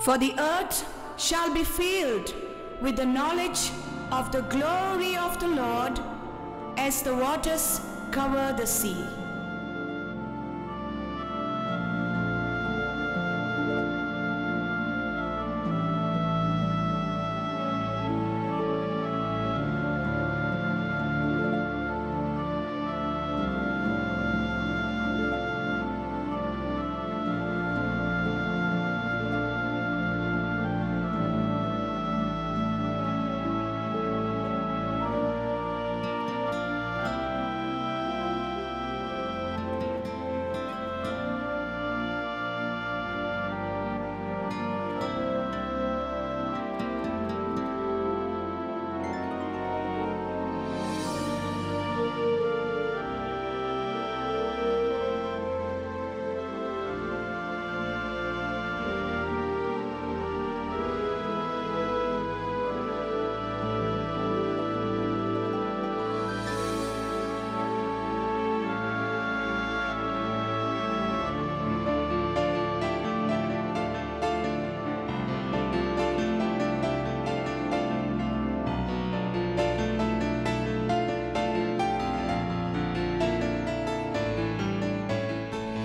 For the earth shall be filled with the knowledge of the glory of the Lord as the waters cover the sea.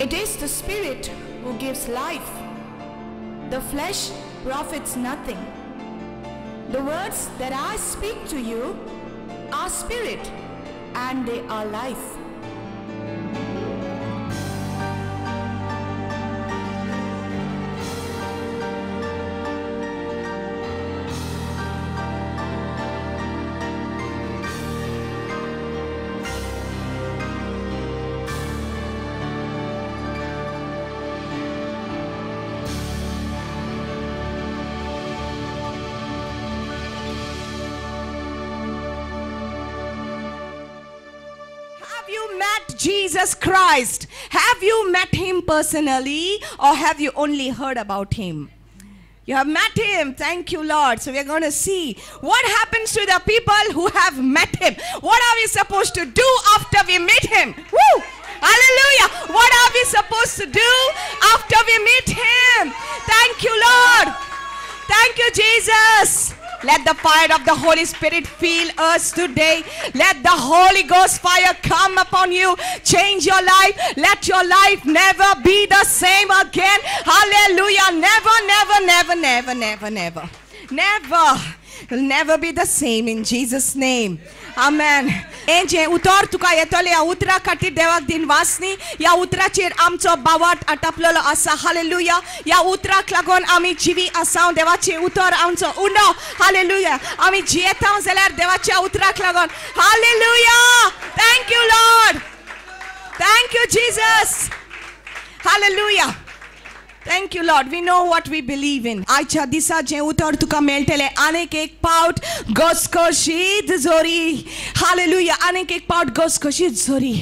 It is the Spirit who gives life. The flesh profits nothing. The words that I speak to you are spirit and they are life. Jesus Christ. Have you met him personally or have you only heard about him? You have met him. Thank you, Lord. So we are going to see what happens to the people who have met him. What are we supposed to do after we meet him? Woo! Hallelujah. What are we supposed to do after we meet him? Thank you, Lord. Thank you, Jesus. Let the fire of the Holy Spirit fill us today. Let the Holy Ghost fire come upon you. Change your life. Let your life never be the same again. Hallelujah. Never, never, never, never, never, never. Never. It'll never be the same in Jesus' name. Amen. हें जें उतर तुका येतलें ह्या उतरा खातीर देवाक दिनवासनी. ह्या उतराचेर आमचो बावाट आटापलेलो आसा. हालेलुया. ह्या उतराक लागून आमी जिवी आसा. देवाचें उतर आमचो उणो. हालेलुया. आमी जियेता जाल्यार देवाच्या उतराक लागून. Hallelujah. Thank you Lord. Thank you Jesus. Hallelujah. Thank you, Lord. We know what we believe in. आयच्या दिसा जें उतर तुका मेळटलें आनीक एक पावट घसघशीत जोरी. हालेलुया. आनीक एक पावट घसघशीत जोरी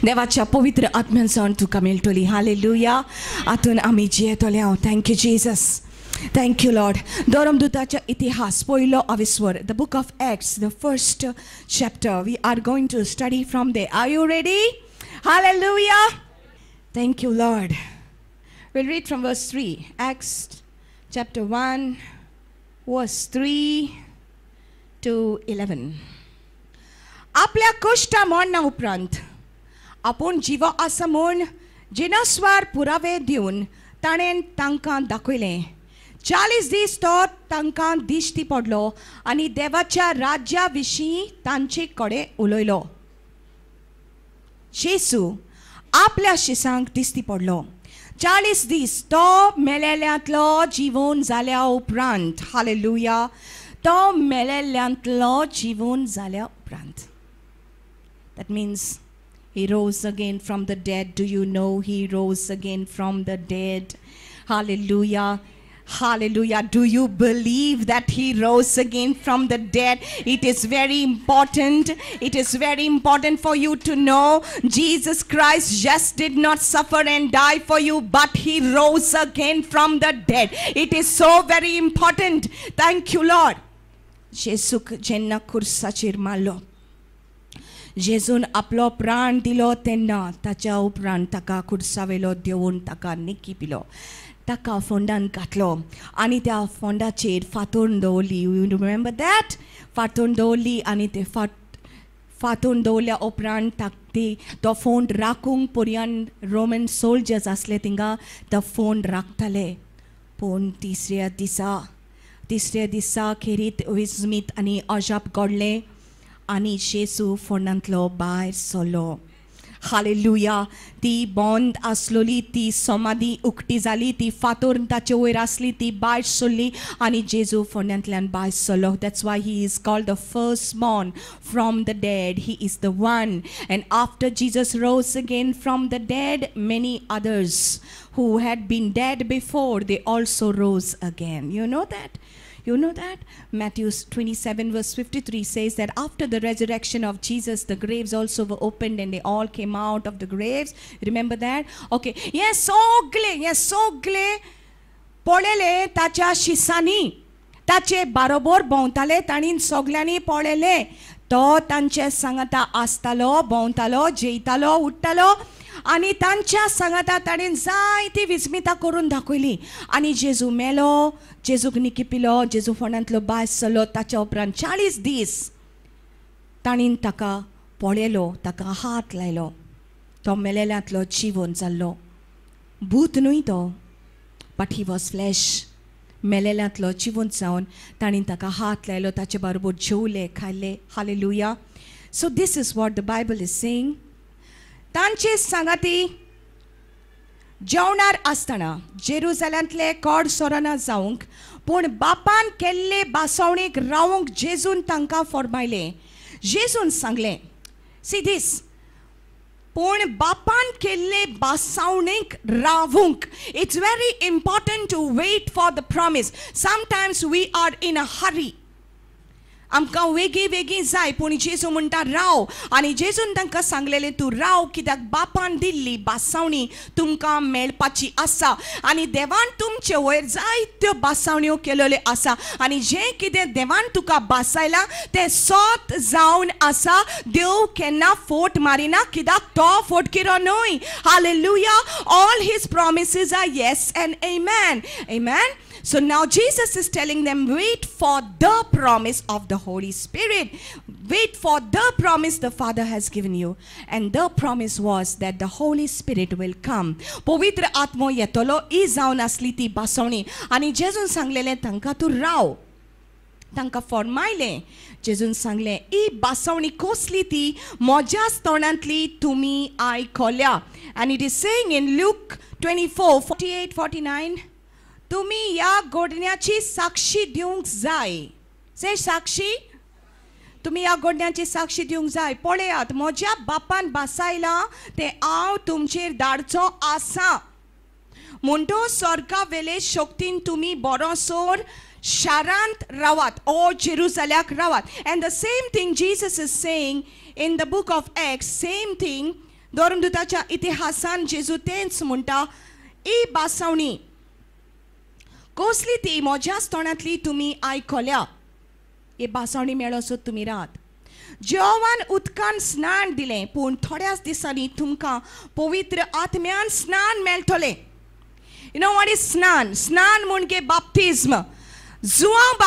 देवाच्या पवित्र आत्म्यान तुका मेळटली. हालेलुया. आतून आमी जियेतले हांव. Thank you Jesus. Thank you Lord. धर्मदूताचो इतिहास पयलो आविस्वर, the book of Acts, the first chapter. We are going to study from there. Are you ready? Hallelujah. Thank you Lord. We'll read from verse 3, Acts chapter 1, verse 3 to 11. आपल्या कश्टा मरणा उपरांत आपूण जिवो आसा म्हूण जिनस्वार पुरावे दिवन ताणें तांकां दाखयलें. 40 दीस तो तांकां दिश्टी पडलो आनी देवाच्या राज्या विशीं तांचे कडेन उलयलो. जेसू आपल्या शिसांक दिश्टी पडलो. 40 दीस तो मेलेल्यांतलो जिवून जाल्या उपरांत. हालेलुया. तो मेलेल्यांतलो जिवून जाल्या उपरांत. That means he rose again from the dead. Do you know he rose again from the dead? Hallelujah. Hallelujah. Do you believe that he rose again from the dead? It is very important. It is very important for you to know Jesus Christ just did not suffer and die for you, but he rose again from the dead. It is so very important. Thank you, Lord. जेसूक जेन्ना खुर्साचेर मारलो, जेजून आपलो प्राण दिलो तेन्ना ताच्या उपरांत ताका खुर्सावेलो देवून ताका निकी पिलो. ताका फोंडान घातलो आनी त्या फोंडाचेर फातोर दवरली. You remember that? फातोर दवरली आनी ते फातोर दवरल्या उपरांत ती तो फोंड राखूंक पर्यंत रोमन सोल्जर्स आसले थिंगा, तो फोंड राखताले. पूण तिसऱ्या दिसा खेरीत विस्मीत आनी अजाप घडलें आनी जेजू फोंडांतलो भायर सरलो. हालेलुया. ती बंद आसलोली ती समाधी उक्ती जाली, ती फातोर ताचे वयर आसली ती भायर सरली आनी जेजू फोंड्यांतल्यान भायर सरलो. That's why he is called the first born from the dead. He is the one. And after Jesus rose again from the dead, many others who had been dead before, they also rose again. You know that? You know that? Matthew 27 verse 53 says that after the resurrection of Jesus, the graves also were opened and they all came out of the graves. Remember that? Okay. Yes, sogle polele tacha shisani. Tache barobar भोंवताले, ताणीन सगल्यांनी पळयलें. तो तांचे सांगाता आसतालो, भोंवतालो, जेयतालो, उठ्ठालो आनी तांच्या सांगाता ताणें जायती विस्मिता करून दाखयली. आनी जेजू मेलो, जेजूक निकिपिलो, जेजू फोंडांतलो भायर सरलो. ताच्या उपरांत 40 दीस ताणें ताका पळयलो, ताका हात लायलो. तो मेलेल्यांतलो जिवन जाल्लो. भूत न्हय तो, बट he was flash. मेलेल्यांतलो जिवन जावन ताणें ताका हात लायलो, ताचे बरोबर जेवले, खायले. Hallelujah. So this is what the Bible is saying. तांचे सांगाती जेवणार आसतना जेरुजलांतले कोड सोरना जावंक, पूण बापान केल्ले बासावणेक रावंक जेजून तांकां फॉर्मायलें. जेजून सांगलें, सी दीस, पूण बापान केल्ले बासावणेक रावूंक. It's very important to wait for the promise. Sometimes we are in a hurry. आमकां वेगीं वेगीं जाय, पूण जेजू म्हणटा राव. आनी जेजून तांकां सांगलेलें, तूं राव, कित्याक बापान दिल्ली बासावणी तुमकां मेळपाची आसा आनी देवान तुमचे वयर जायत्यो बासावण्यो केलेल्यो आसा आनी जें कितें देवान तुका बासायलां तें सत जावन आसा. देव केन्ना फोट मारिना, कित्याक तो फोटकिरो न्हय. Hallelujah. All his promises are yes and amen. Amen. So now Jesus is telling them, wait for the promise of the Holy Spirit. Wait for the promise the Father has given you. And the promise was that the Holy Spirit will come. पवित्र आत्मो येतलो, ही जावन आसली ती बासवणी. आनी जेजून सांगलेलें तांकां तूं राव, तांकां फॉर्मायलें. जेजून सांगलें, ही बासवणी कसली ती म्हज्याच तोंडांतली तुमी आयकल्या. And it is saying in Luke 24, 48, 49, तुमी ह्या घडण्याची साक्षी दिवंक जाय. से साक्षी, तुमी ह्या घडण्याची साक्षी दिवंक जाय. पळयात, म्हज्या बापान बासायलां तें हांव तुमचेर धाडचो आसा. म्हणटो स्वर्गा वेले शक्तीन तुमी बरोसर शारांत रावात, ओ जेरुजल्याक रावात. And the same thing Jesus is saying in the book of Acts. Same thing धर्मदूताच्या इतिहासान जेजू तेंच म्हणटा, ही बासावणी कसली ती म्हज्याच तोंडांतली तुमी आयकल्या. हे बासावणी मेळोसो तुमी रात. जेवान उदकान स्नान दिलें, पूण थोड्याच दिसांनी तुमकां पवित्र आत्म्यान स्नान मेळटलें. You know what is स्नान? स्नान म्हणजे बाप्तिज्म. जुआंव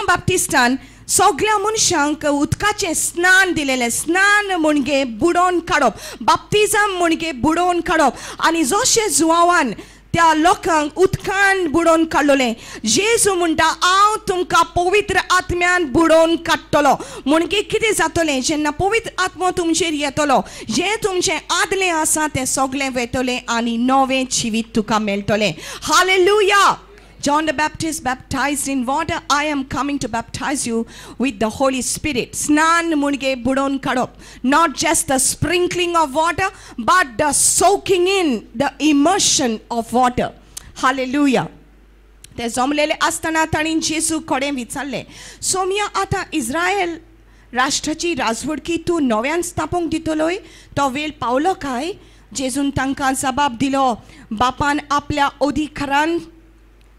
बाप्तिस्तान सगळ्या मनशांक उदकाचें स्नान दिलेलें. स्नान म्हणजे बुडोवन काडप, बाप्तिजम म्हणजे बुडोवन काडप. आनी जशें जुआंवान त्या लोकांक उदकान बुडोवन काडलोलें, जेजू म्हणटा हांव तुमकां पवित्र आत्म्यान बुडोवन काडटलो. म्हणजे कितें जातलें, जेन्ना पवित्र आत्मो तुमचेर येतलो, जें तुमचें आदलें आसा तें सगळें वेतलें आनी नवें जिवीत तुका मेळटलें. Hallelujah. John the Baptist baptized in water. I am coming to baptize you with the Holy Spirit. Snan munge budon kadop. Not just the sprinkling of water, but the soaking in, the immersion of water. Hallelujah. ते जमलेले आसतना तांणी जेजू कडेन विचारलें, सोम्या आतां इस्रायल राष्ट्राची राजवडकी तूं नव्यान स्थापूंक दितलोय, तो वेळ पावलो काय? जेजून तांकां जबाब दिलो, बापान आपल्या अधिकारान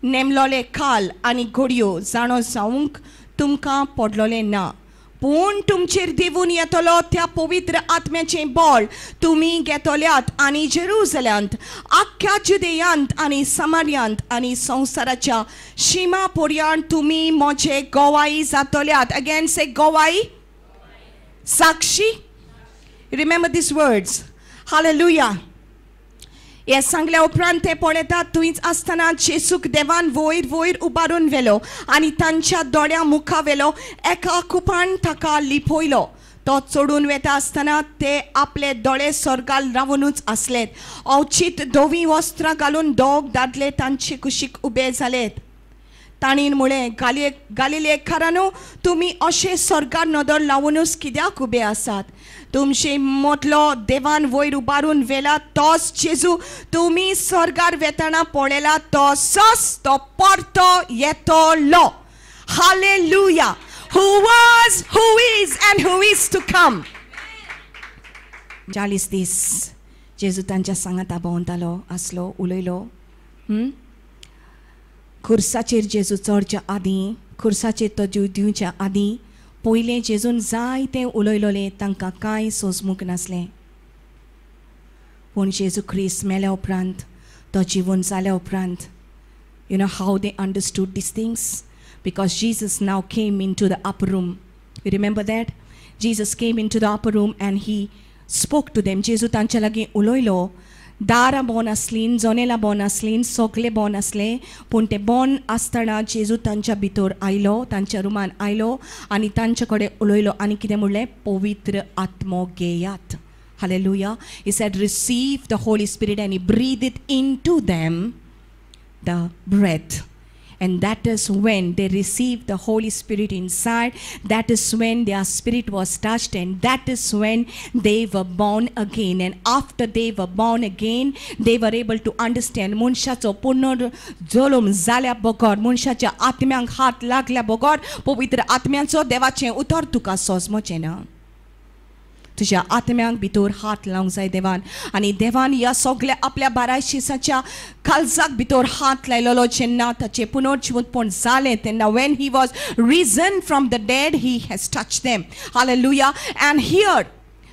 नेमलोले काल आनी घडयो जाणो जावंक तुमकां पडलोलें ना, पूण तुमचेर देवून येतलो त्या पवित्र आत्म्याचें बळ तुमी घेतल्यात आनी जेरुजल्यांत, आख्ख्या जुदेयांत आनी समार्यांत आनी संवसाराच्या शिमा पर्यंत तुमी म्हजे गोवाई जातल्यात. अगेन से गोवाई, Sakshi. Remember these words. Hallelujah. हे सांगल्या उपरांत ते पळयतात थंयच आसतना जेजूक देवान वयर वयर उबारून व्हेलो आनी तांच्या दोळ्या मुखा व्हेलो एका कुपान ताका लिपयलो. तो चडून वेता आसतना ते आपले दोळे स्वर्गार रावुनूच आसलेत. अवचीत धवीं वस्त्रां घालून दोग दादले तांचे कुशीक उबे जालेत. तांणी म्हळें, गालिलेकारांनो, तुमी अशे स्वर्गार नदर लावुनूच कित्याक उबे आसात? तुमचे मोटलो देवान वयर उबारून व्हेला तोच जेजू तुमी स्वर्गार वेतना पळयला तसोच तो परतो येतलो. Hallelujah. Who was, who is and who is to come. 40 दीस जेजू तांच्या सांगाता भोंवतालो आसलो, उलयलो. खुर्साचेर जेजू चडच्या आदीं, खुर्साचेर तो जीव दिवच्या आदीं पयलें जेजून जायतें उलयलोलें, तांकां कांय सोंसमूक नासलें. पूण जेजू क्रिस्त मेल्या उपरांत, तो जिवन जाल्या उपरांत, you know how they understood these things? Because Jesus now came into the upper room. You remember that? Jesus came into the upper room and he spoke to them. जेजू तांच्या लागीं उलयलो. दारां बोन आसलीं, जनेलां बोन आसलीं, सगळें bone आसलें, पूण तें बोन आसतना जेजू तांच्या भितर आयलो, तांच्या रुमान आयलो आनी तांचे कडेन उलयलो आनी कितें म्हणलें? पवित्र आत्मो घेयात. Hallelujah. He said, receive the Holy Spirit, and he breathed it into them, the breath. And that is when they received the Holy Spirit inside. That is when their spirit was touched, and that is when they were born again. And after they were born again, they were able to understand. मनशाचो पुनर्जल्म जाल्या बगर, मनशाच्या आत्म्यांक हात लागल्या बगर पवित्र आत्म्याचो देवाचें उतर तुका सोंसमचें ना. तुज्या आत्म्यांक भितर हात लावंक जाय देवान. आनी देवान ह्या सगल्या आपल्या 12 शिसाच्या काळजाक भितर हात लायलेलो. जेन्ना ताचें पुनर्जिवंतपण जालें तेन्ना, when he was risen from the dead, he has touched them. Hallelujah. And here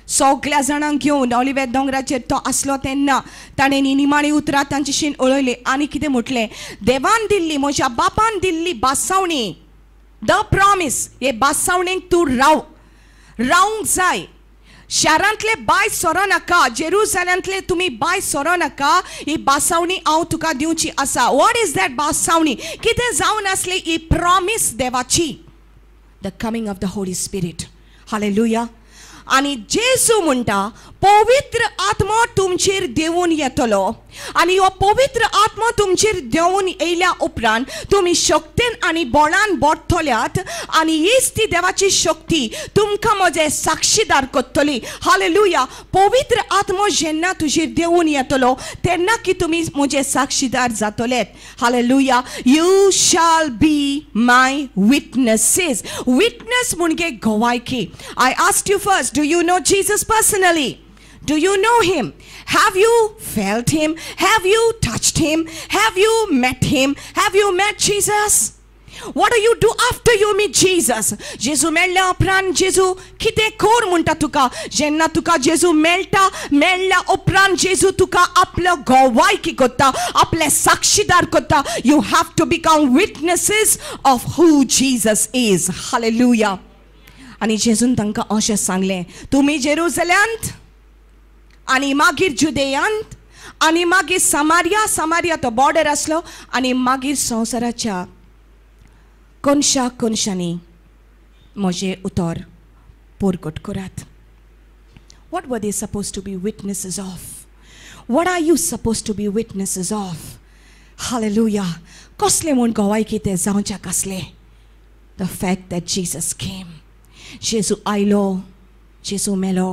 सगल्या जाणांक घेवन ऑलिव्ह दोंगराचेर तो आसलो तेन्ना ताणें निमाणी उतरां तांच्याशीन उलयलीं आनी कितें म्हटलें? देवान दिल्ली, म्हज्या बापान दिल्ली बासावणी, the promise, हे बासावणेक तूं राव, रावंक जाय. शारांतले बाय सोरो नाका, जेरुजलेमांतले तुमी बाय सोरो नाका, ही बासावणी हांव तुका दिवची आसा. What is that बासावणी? कितें जावन आसली ही प्रॉमीस देवाची? The coming of the Holy Spirit. Hallelujah. आनी जेजू म्हणटा, पवित्र आत्मो तुमचेर देवून येतलो आनी हो पवित्र आत्मो तुमचेर देवून येयल्या उपरांत तुमी शक्तेन आनी बळान बडटल्यात आनी हीच ती देवाची शक्ती तुमकां म्हजें साक्षीदार करतली. हालेलुया. पवित्र आत्मो जेन्ना तुजेर देवून येतलो तेन्ना की तुमी म्हजे साक्षीदार जातलेत. Hallelujah. You shall be my witnesses. Witness म्हणजे गवायकी. I asked you first, do you know Jesus personally? Do you know him? Have you felt him? Have you touched him? Have you met him? Have you met Jesus? What do you do after you meet Jesus? जेजू मेळ्ळ्या उपरांत जेजू कितें कर म्हणटा तुका? जेन्ना तुका जेजू मेळटा, मेळ्ळ्या उपरांत जेजू तुका आपलो गवायकी करता, आपले साक्षीदार करता. You have to become witnesses of who Jesus is. Hallelujah. आनी जेजून तांकां अशें सांगलें, तुमी जेरुजल्यांत आनी मागीर जुदेयांत आनी मागीर समारिया, समारिया तो बॉर्डर आसलो, आनी मागीर संवसाराच्या कोनशा कोनशांनी म्हजें उतर परगट करात. What were they supposed to be witnesses of? What are you supposed to be witnesses of? Hallelujah. कसले म्हूण गवायकी ते जावच्याक आसले? The fact that Jesus came. जेजू आयलो, जेजू मेलो,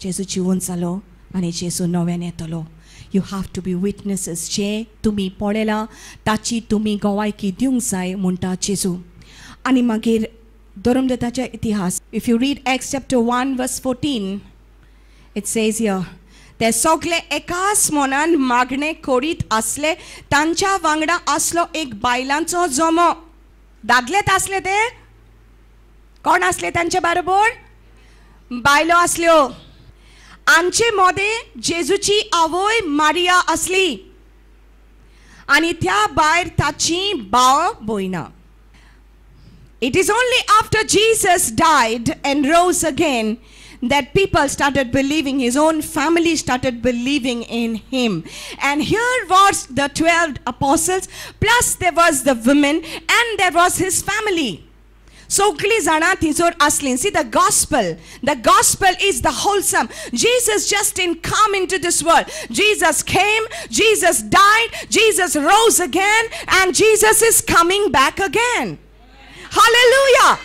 जेजू जिवन जालो आनी जेजू नव्यान येतलो. You have to be witnesses. जे तुमी पळयलां ताची तुमी गवायकी दिवंक जाय म्हणटा जेजू. आनी मागीर धर्मदताच्या इतिहास, if you read Acts chapter 1 verse 14, it says here, ते सगळे एकाच मनान मागणें करीत आसले. तांच्या वांगडा आसलो एक बायलांचो जमो. दादलेच आसले ते? कोण आसले तांचे बरोबर? बायलो आसल्यो. आमचे मोदे जेजूची आवय मारिया आसली आनी त्या भायर ताची भाव भयणां. It is only after Jesus died and rose again that people started believing, his own family started believing in him. And here was the 12 apostles, plus there was the women and there was his family. सगळीं जाणां थंयसर आसलीं. See, the gospel is the wholesome. Jesus just didn't come into this world. Jesus came, Jesus died, Jesus rose again, and Jesus is coming back again. Hallelujah.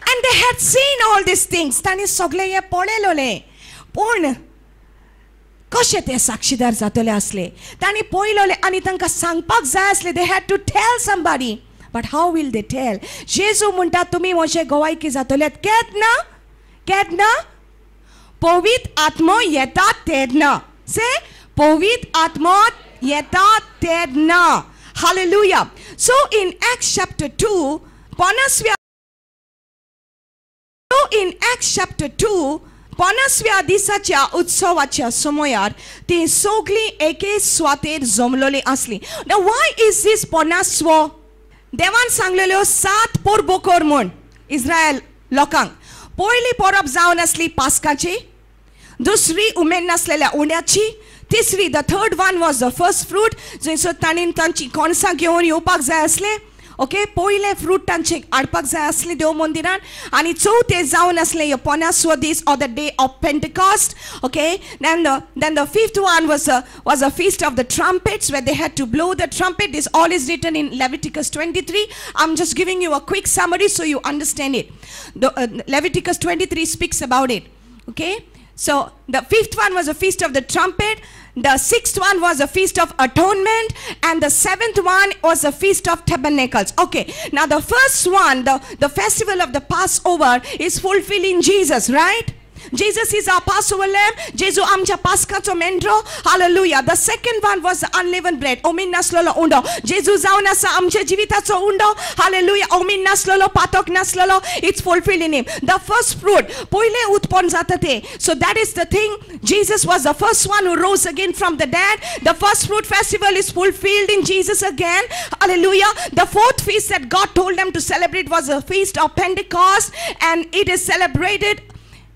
And they had seen all these things. तांणी सगळें हें पळयलोलें. पूण कशें ते साक्षीदार जातले आसले? तांणी पळयलोलें आनी तांकां सांगपाक जाय आसलें. They had to tell somebody. But how will they tell? जेजू म्हणटा तुमी म्हजे गोवायकी जातले केन्ना? केन्ना? पवित्र आत्मो येता तेन्ना. से पवित्र आत्मो येता तेन्ना. Hallelujah. So in Acts chapter 2, पन्नासव्या दिसाच्या उत्सवाच्या समयार ती सगळीं एके सुवातेर जमलोली आसली. Now why is this पन्नासवो? देवान सांगलेल्यो 7 परबो कर म्हूण इस्रायल लोकांक. पयली परब जावन आसली पास्काची, दुसरी उमेद नासलेल्या उंड्याची, तिसरी the third one was the first fruit जंयसर तांणी तांची कणसां घेवन येवपाक जाय आसलें. ओके, पयलें फ्रूट तांचे हाडपाक जाय आसलें देव मंदिरान. आनी चवथें जावन आसलें पन्नासवो दीस or the day of Pentecost. Okay, then the fifth one was a feast of the trumpets where they had to blow the trumpet. This all is written in Leviticus 23. I'm just giving you a quick summary so you understand it. The Leviticus 23 speaks about it. Okay, so the fifth one was a feast of the trumpet. The sixth one was a feast of atonement, and the seventh one was a feast of tabernacles. Okay, now the first one, the festival of the Passover is fulfilled in Jesus, right? Jesus is our Passover lamb. Jesu amcha Paskacho mendro. Hallelujah. The second one was the unleavened bread. Omin naslolo undo. Jesu zaun asa amcha jivitacho undo. Hallelujah. Omin naslolo patok naslolo. It's fulfilled in him. The first fruit. Poile utpon zatate. So that is the thing. Jesus was the first one who rose again from the dead. The first fruit festival is fulfilled in Jesus again. Hallelujah. The fourth feast that God told them to celebrate was the feast of Pentecost, and it is celebrated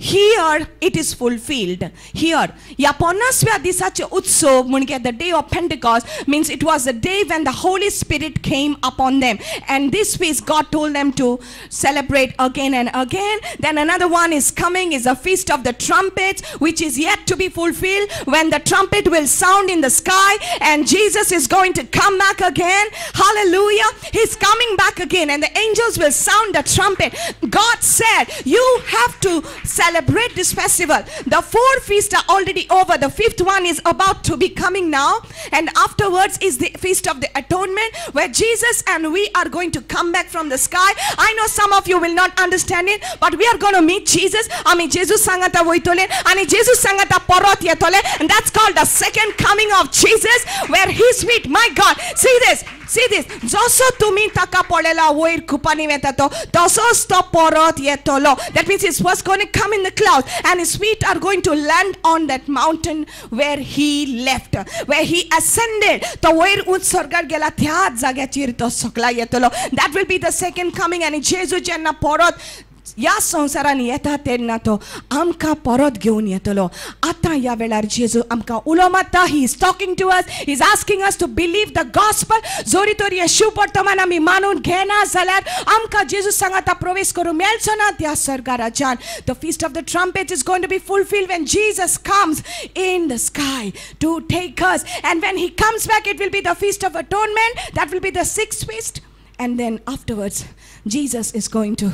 here. It is fulfilled here. या पन्नासव्या दिसाचे उत्सव म्हणजे the day of Pentecost means it was the day when the Holy Spirit came upon them, and this feast God told them to celebrate again and again. Then another one is coming, is a feast of the trumpets, which is yet to be fulfilled when the trumpet will sound in the sky and Jesus is going to come back again. Hallelujah. He's coming back again and the angels will sound the trumpet. God said you have to celebrate this festival. The 4 feasts are already over. The 5th one is about to be coming now, and afterwards is the feast of the atonement where Jesus and we are going to come back from the sky. I know some of you will not understand it, but we are going to meet Jesus. Ami Jesus sangata voitole ani Jesus sangata porot yetole, and that's called the second coming of Jesus, where his feet, my God, see this. See this. Joso tumi taka polela voir kupani vetato tosos to porot yetolo. That means he's first going to come in the cloud, and his feet are going to land on that mountain where he left, where he ascended. To voir ut sorgar gela thyat जाग्याचेर तो सकला येतलो. That will be the second coming. And जेजू जेन्ना परत ह्या संवसारान येता तेन्ना तो आमकां परत घेवन येतलो. आतां ह्या वेळार जेजू आमकां उलो मारता. He is talking to us. He is asking us to believe the gospel. जोरी तर हें शिववर्तमान आमी मानून घेना जाल्यार आमकां जेजू सांगाता प्रवेश करूंक मेळचो ना त्या स्वर्गाराज्यान. The feast of the trumpet is going to be fulfilled when Jesus comes in the sky to take us. And when he comes back, it will be the feast of atonement. That will be the sixth feast. And then afterwards, Jesus is going to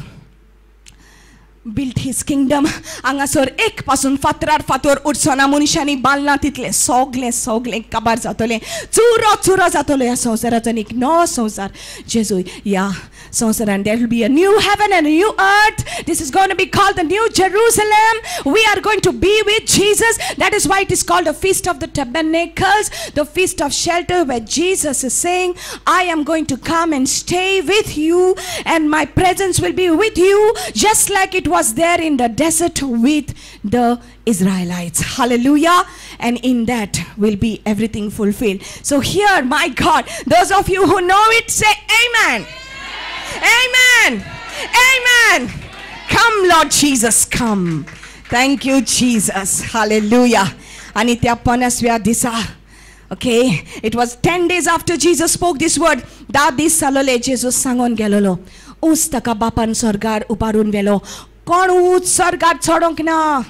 built his kingdom. हांगासर एक पासून फातरार फातर उरचोना, मनशांनी बांदलां तितलें सगलें सगलें काबार जातलें, चुरो चुरो जातलो ह्या संवसाराचो. एक नवो संवसार जेजू ह्या संवसारान. There will be a new heaven and a new earth. This is going to be called the New Jerusalem. We are going to be with Jesus. That is why it is called the Feast of the Tabernacles, the Feast of Shelter, where Jesus is saying, I am going to come and stay with you, and my presence will be with you, just like it was there in the desert with the Israelites. Hallelujah. And in that will be everything fulfilled. So here, my God, those of you who know it, say amen. Amen. Amen. Come, Lord Jesus, come. Thank you, Jesus. Hallelujah. Ani त्या पन्नासव्या दिसा, okay, it was 10 days after Jesus spoke this word. 10 दीस जालोले Jesus सांगून गेलोलो, ऊस ताका बापान स्वर्गार उबारून व्हेलो. कोण ऊंच स्वर्गार चडोंक ना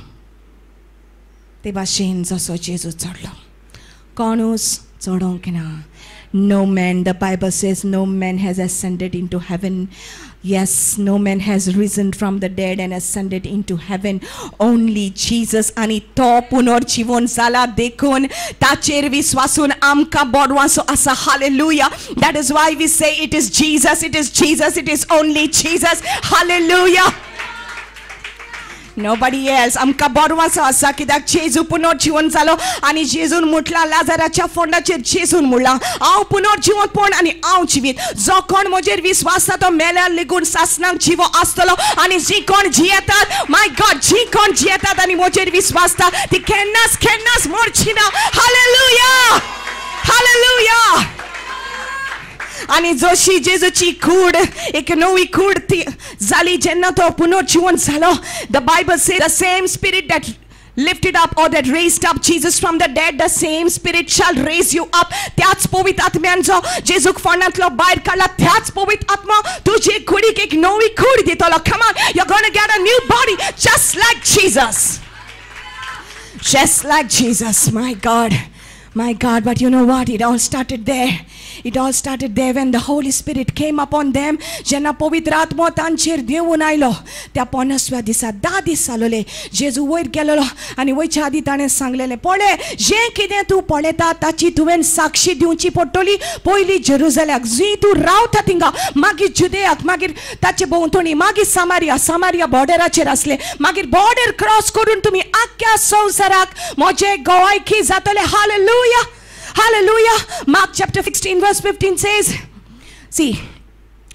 ते भाशेन जसो जेजू चडलो, कोणूच चडोंक ना. No man, the Bible says, no man has ascended into heaven. Yes, no man has risen from the dead and ascended into heaven. Only Jesus. आनी तो पुनर्जीवन जाला देखून ताचेर विस्वासून आमकां बरवासो आसा. Hallelujah. That is why we say it is Jesus, it is Jesus, it is only Jesus. Hallelujah. Nobody else. आमकां बरवासो आसा कित्याक जेजू पुनर्जीवन जालो आनी जेजून म्हटलां लाजाराच्या फोंडाचेर जेजून म्हणलां, हांव पुनर्जीवनपण आनी हांव जिवीत. जो कोण म्हजेर विस्वासता तो मेल्यार लेगून सासणाक जिवो आसतलो. आनी जी कोण जियेतात, my God, जी कोण जियेतात आनी म्हजेर विस्वासता ती केन्नाच केन्नाच मरची ना. हालेलुया. हालेलुया. आनी जशी जेजूची कूड एक नवी कूड ती जाली जेन्ना तो पुनर्जीवन जालो, the Bible says the same spirit that lifted up or that raised up Jesus from the dead, the same spirit shall raise you up. त्याच पवित्र आत्म्यान जो जेजूक फोंडांतलो भायर काडला, त्याच पवित्र आत्मा तुजे कुडीक एक नवी कूड दितलो. Come on, you're going to get a new body just like Jesus. Just like Jesus, my God. My God, but you know what? It all started there. It all started there when the Holy Spirit came upon them. जेन्ना पवित्र आत्मो तांचेर देंवून आयलो त्या पन्नासव्या दिसा 10 दीस जालोले जेजू वयर गेलोलो आनी वयच्या आदी ताणें सांगलेलें, पळय जें कितें तूं पळयता ताची तुवें साक्षी दिवची पडटली. पयलीं जेरुजल्याक जी तूं रावता थिंगा, मागीर जुदेयाक, मागीर ताचे भोंवतणी, मागीर सामारिया, सामारिया बॉर्डराचेर आसले, मागीर बॉर्डर क्रॉस करून तुमी आख्ख्या संवसाराक म्हजे गोवायकी जातले. Hallelujah. Hallelujah. Mark chapter 16 verse 15 says, see,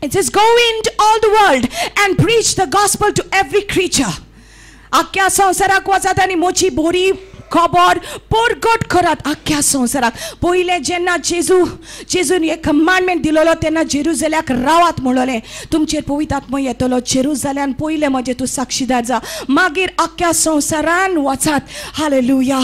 it says, go into all the world and preach the gospel to every creature. आख्या संवसाराक वचात आनी म्हजी बरी खबर परगट करात आख्या संवसाराक. पयलें जेन्ना जेजून एक कमांडमेंट दिलोलो तेन्ना जेरुजल्याक रावात म्हणलोलें, तुमचेर पवित्र आत्मो येतलो, जेरुजल्यान पयलें म्हजें तूं साक्षीदार जा, मागीर आख्या संवसारान वचात. हालेलुया.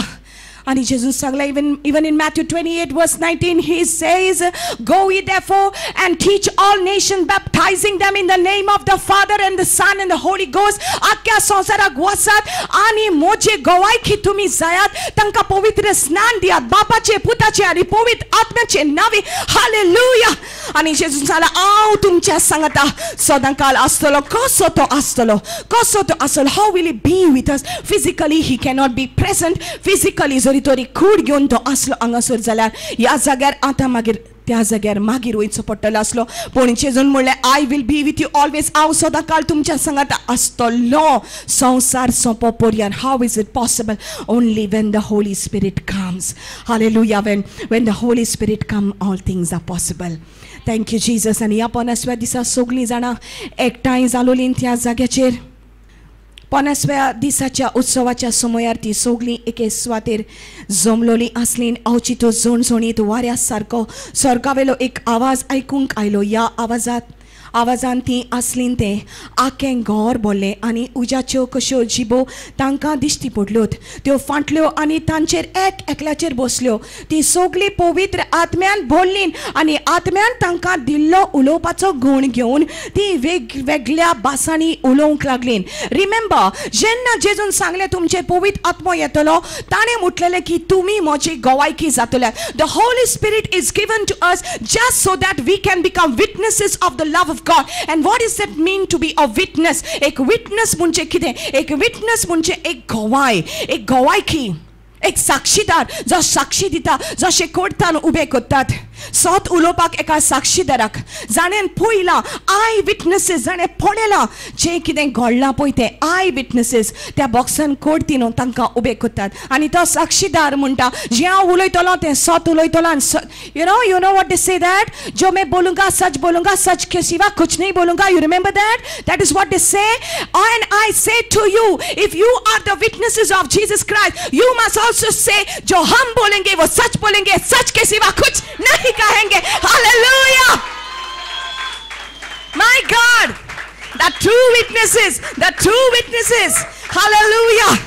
And Jesus सांगला, even in Matthew 28 verse 19, he says, go ye therefore and teach all nations, baptizing them in the name of the Father and the Son and the Holy Ghost. आख्या संवसाराक वचात आनी म्हजे गोवायकी तुमी जायात, तांकां पवित्र स्नान दियात, बापाचे पुताचे आनी पवित्र आत्म्याचे नांवे. हालेलुया. आनी जेजून सांगला, हांव तुमच्या सांगता सदांकाल आसतलो. कसो तो आसतलो, कसो तो आसतलो? How will he be with us? Physically he cannot be present. Physically जरी तरी कूड घेवन तो आसलो हांगासर जाल्यार ह्या जाग्यार आतां मागीर त्या जाग्यार मागीर वयचो पडटलो आसलो. पूण जेजून म्हणलें, I will be with you always. हांव सदांकाल तुमच्या सांगाता आसतलो संवसार सोंपो पर्यंत. How is it possible? Only when the Holy Spirit comes. Hallelujah. When the Holy Spirit come, all things are possible. Thank you Jesus. आनी ह्या पन्नासव्या दिसा सगळीं जाणां एकठांय जालोलीं त्या जाग्याचेर. पन्नासव्या दिसाच्या उत्सवाच्या समयार ती सगळीं एके सुवातेर जमलोली आसली. अवचितो झणझणीत वाऱ्या सारको स्वर्गावेलो एक आवाज आयकूंक आयलो. ह्या आवाजान ती आसलीं तें आखें घर भरलें आनी उज्याच्यो कश्यो जिबो तांकां दिश्टी पडल्योत. त्यो फांटल्यो आनी तांचेर एक एकल्याचेर बसल्यो. ती सगळीं पवित्र आत्म्यान भरलीं आनी आत्म्यान तांकां दिल्लो उलोवपाचो गूण घेवन ती वेगवेगळ्या भासांनी उलोवंक लागलीं. रिमेंबर, जेन्ना जेजून सांगलें तुमचेर पवित्र आत्मो येतलो, ताणें म्हटलेलें की तुमी म्हजी गोवायकी जातले. The Holy Spirit is given to us just so that we can become witnesses of the love of God. And what is that mean to be a witness? एक विटनस म्हणजे कितें? एक विटनस म्हणजे एक गवाय, एक गवायकी, एक साक्षीदार जो साक्षी दिता, जशें कोर्टान उबे करतात सत उलोवपाक एका साक्षीदाराक, जाणें पळयलां, I witnesses, जाणें पळयलां जें कितें घडलां पळय तें I witnesses त्या बॉक्सान कोर्टीन तांकां उबे करतात आनी तो साक्षीदार म्हणटा जें हांव उलयतलो तें सत उलयतलो. आनी you know what they say that जो मैं बोलूंगा सच बोलूंगा, सच के सिवा कुछ नहीं बोलूंगा. You remember that? That is what they say. And I say to you, if you are the witnesses of Jesus Christ, you must also say जो हम बोलेंगे वो सच बोलेंगे, सच के सिवा कुछ नहीं कहेंगे. Hallelujah. My God, the true witnesses, the true witnesses. Hallelujah.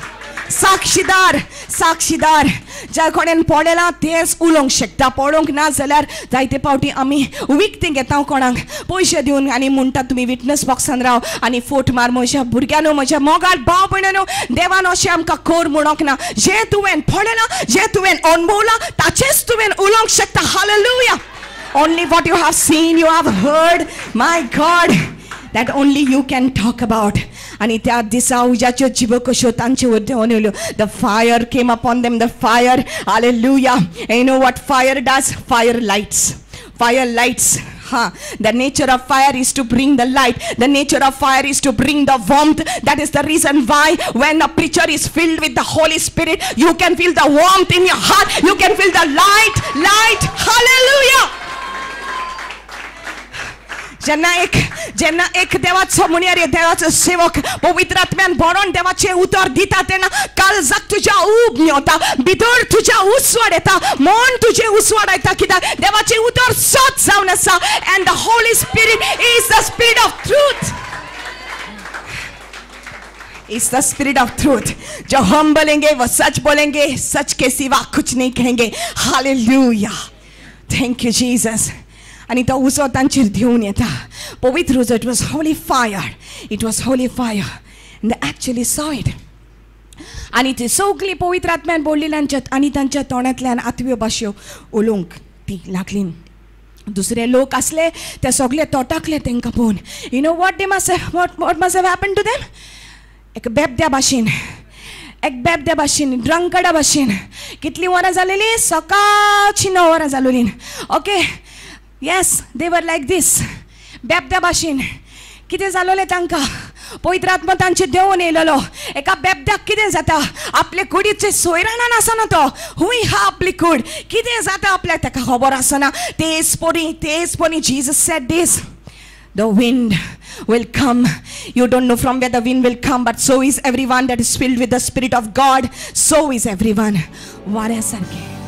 साक्षीदार, साक्षीदार ज्या कोणेन पळयलां तेंच उलोवंक शकता. पळोवंक ना जाल्यार जायते पावटी आमी विकतें घेता कोणाक पयशे दिवन आनी म्हणटा तुमी विटनस बॉक्सान राव आनी फोट मार. म्हज्या भुरग्यांनो, म्हज्या मोगाळ भाव भयणांनो, देवान अशें आमकां कर म्हणोंक ना. जें तुवें पळयलां, जें तुवें अणभवलां ताचेंच तुवें उलोवंक शकता. Hallelujah. Only what you have seen, you have heard, my God, that only you can talk about. आणि त्या दिसा उज्याच्यो जिबो कश्यो तांचे वयर देंवन येयल्यो. The fire came upon them, the fire. Hallelujah. You know what fire does? Fire lights, fire lights. Ha, the nature of fire is to bring the light. The nature of fire is to bring the warmth. That is the reason why when a preacher is filled with the Holy Spirit, you can feel the warmth in your heart. You can feel the light, light. Hallelujah. जेन्ना एक देवाचो मुनियार, देवाचो सेवक पवित्र आत्म्यान भरोन देवाचें उतर दिता तेन्ना काळजाक तुज्या ऊब मेवता, भितर तुज्या उजवाड येता, मन तुजें उजवाड येता, कित्याक देवाचें उतर सत जावन आसा. And the Holy Spirit is the spirit of truth. Is the spirit of truth. जो हम बोलेंगे वो सच बोलेंगे, सच के सिवा कुछ नहीं कहेंगे. हालेलुया. Thank you Jesus. आनी तो उजो तांचेर देंवन येता, पवित्र उजो. It was holy fire, it was holy fire. And they actually saw it. आनी ती सगळीं पवित्र आत्म्यान बोल्ली आनी तांच्या तोंडांतल्यान आत्म्यो भाश्यो उलोवंक ती लागली. दुसरे लोक आसले ते सगळे तोटाकले तांकां पळोवन. You know what they must what must have happen to them? एक बेबद्या भाशेन, एक बेबद्या भाशेन, ड्रंकडा भाशेन. कितलीं वरां जालेलीं? सकाळचीं 9 वरां जालोलीं. Okay, yes, they were like this. बेबद्या भाशेन कितें जालोलें तांकां? पवित्र आत्मा तांचे देंवन येयलेलो. एका बेबद्याक कितें जाता? आपले कुडीचे सोयराणान आसना तो, हुंय हा आपली कूड, कितें जाता आपल्याक ताका खबर आसना. तेच परी Jesus said this, the wind will come. You don't know from where the wind will come, but so is everyone that is filled with the Spirit of God. So is everyone. वाऱ्या सारकें.